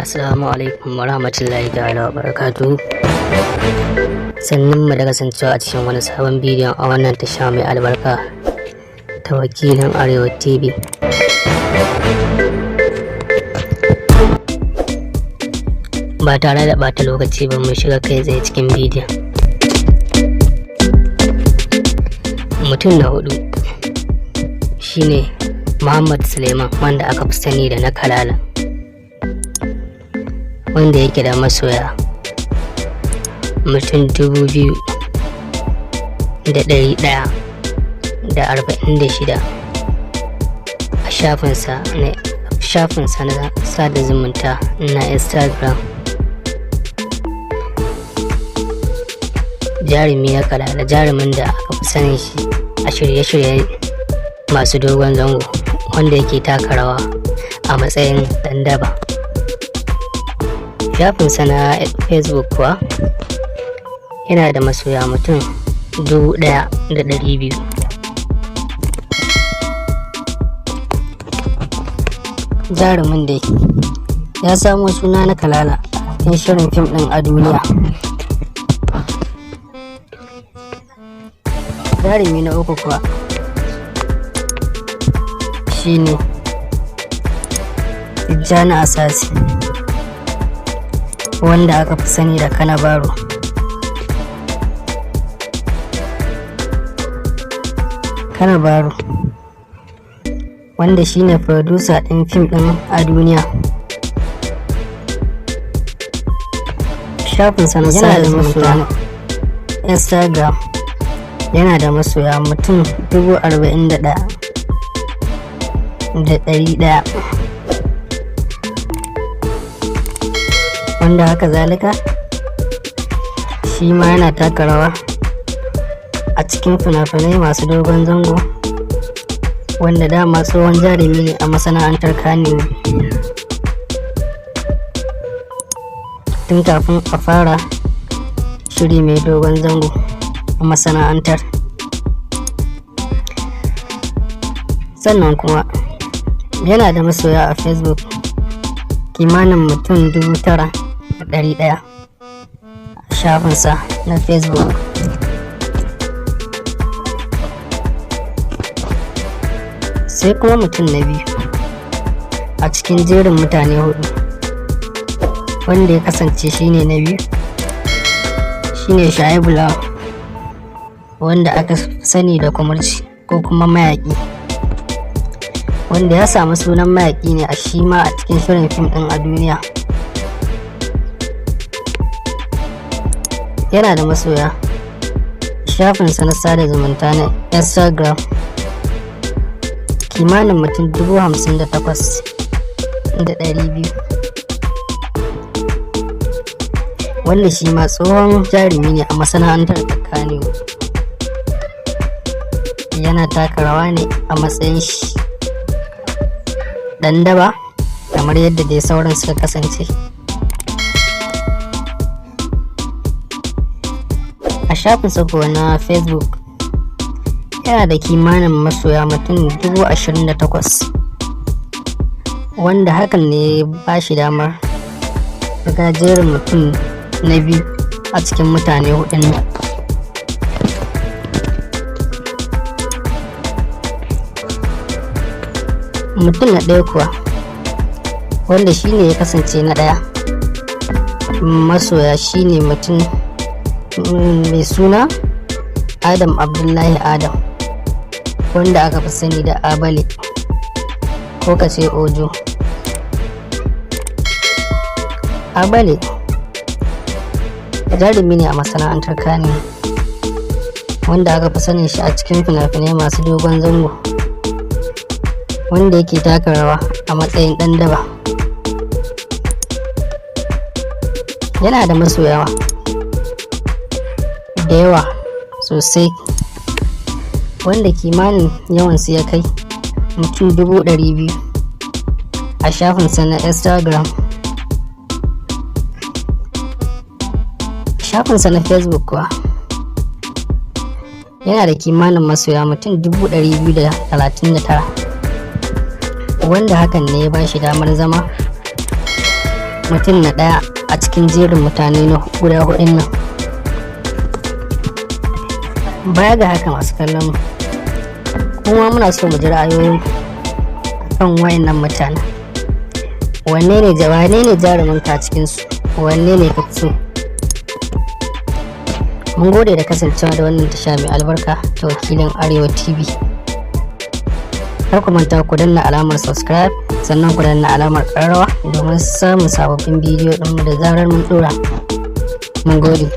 Assalamu alaikum wa rahmatullahi ta'ala wa barakatuhu. Sannan mu da kasancewa a cikin wani sabon bidiyon a wannan tasha mai albarka ta Wakilin Arewa TV. Ba tare da ɓata lokaci ba, mu shiga kai tsaye cikin bidiyon. Mutum na hudu shine Muhammad Suleiman, wanda aka fi sani da na Kalala, wanda yake da masoya mutum 2,146 a shafinsa na sada zumunta na Instagram. Jarumi na Kalala, jarumin da aka fi sanin shi a shirye-shirye masu dogon zango, wanda yake taka rawa a matsayin ɗan daba. Shafinsa na Facebook kuwa yana da masoya mutum 1,200. Jarumin dai ya samo suna na Kalala cikin shirin fim ɗin a duniya. Jarumi na uku kuwa shine Tijjani Asasi, wanda aka fi sani da Kanabaro. Kanabaro, wanda shine producer ɗin fim ɗin a duniya. Shafinsa na sada zumunta na Instagram yana da masoya mutum 41,100, wanda haka zalika shi ma yana taka rawa a cikin fina-finai masu dogon zango, wanda dama tsohon jarumi ne a masana'antar Kannywood tun kafin a fara shiri mai dogon zango a masana'antar. Sannan kuma yana da masoya a Facebook kimanin mutum 9,100 a shafinsa na Facebook. Sai kuma mutum na biyu a cikin jerin mutane hudu, wanda ya kasance shine na biyu, shine Shaibu Lawan, wanda aka sani da Kumurci ko kuma Mayaki, wanda ya samu sunan Mayaki ne a shi ma a cikin shirin fim ɗin a duniya. Yana da masoya shafinsa na sada zumunta na Instagram kimanin mutum 58,200, wanda shi ma tsohon jarumi ne a masana'antar ta Kannywood. Yana taka rawa ne a matsayin shi ɗan daba, kamar yadda dai sauran suka kasance. A shafinsa kuwa na Facebook yana da kimanin masoya mutum 28,000, wanda hakan ne ba shi damar shiga jerin mutum na biyu a cikin mutane hudun nan. Mutum na ɗaya kuwa, wanda shine ya kasance na ɗaya masoya, shine mutum mai suna Adam Abdullahi Adam, wanda aka fi sani da Abale ko ka ce Ojo. Abale jarumi ne a masana'antar Kano, wanda aka fi sanin shi a cikin fina-finai masu dogon zango, wanda yake taka rawa a matsayin ɗan daba. Yana da masoya da yawa sosai, wanda kimanin yawansu ya kai mutum 200,000 a shafinsa na Instagram. Shafinsa na Facebook kuwa yana da kimanin masoya mutum 239,000, wanda hakan ne ya ba shi damar zama Mutum na ɗaya a cikin jerin mutane na guda hudun nan. Baya ga haka, masu kallon mu, kuma muna so mu ji ra'ayoyin kan wayannan mutane. Wanne ne jarumin ka cikin su? Wanne ne ka fi so? Mun gode da kasancewa da wannan tasha mai albarka ta Wakilin Arewa TV. Kar ku manta ku danna alamar subscribe, sannan ku danna alamar ƙararrawa domin samun sababbin bidiyo ɗinmu da zarar mun ɗora. Mun gode.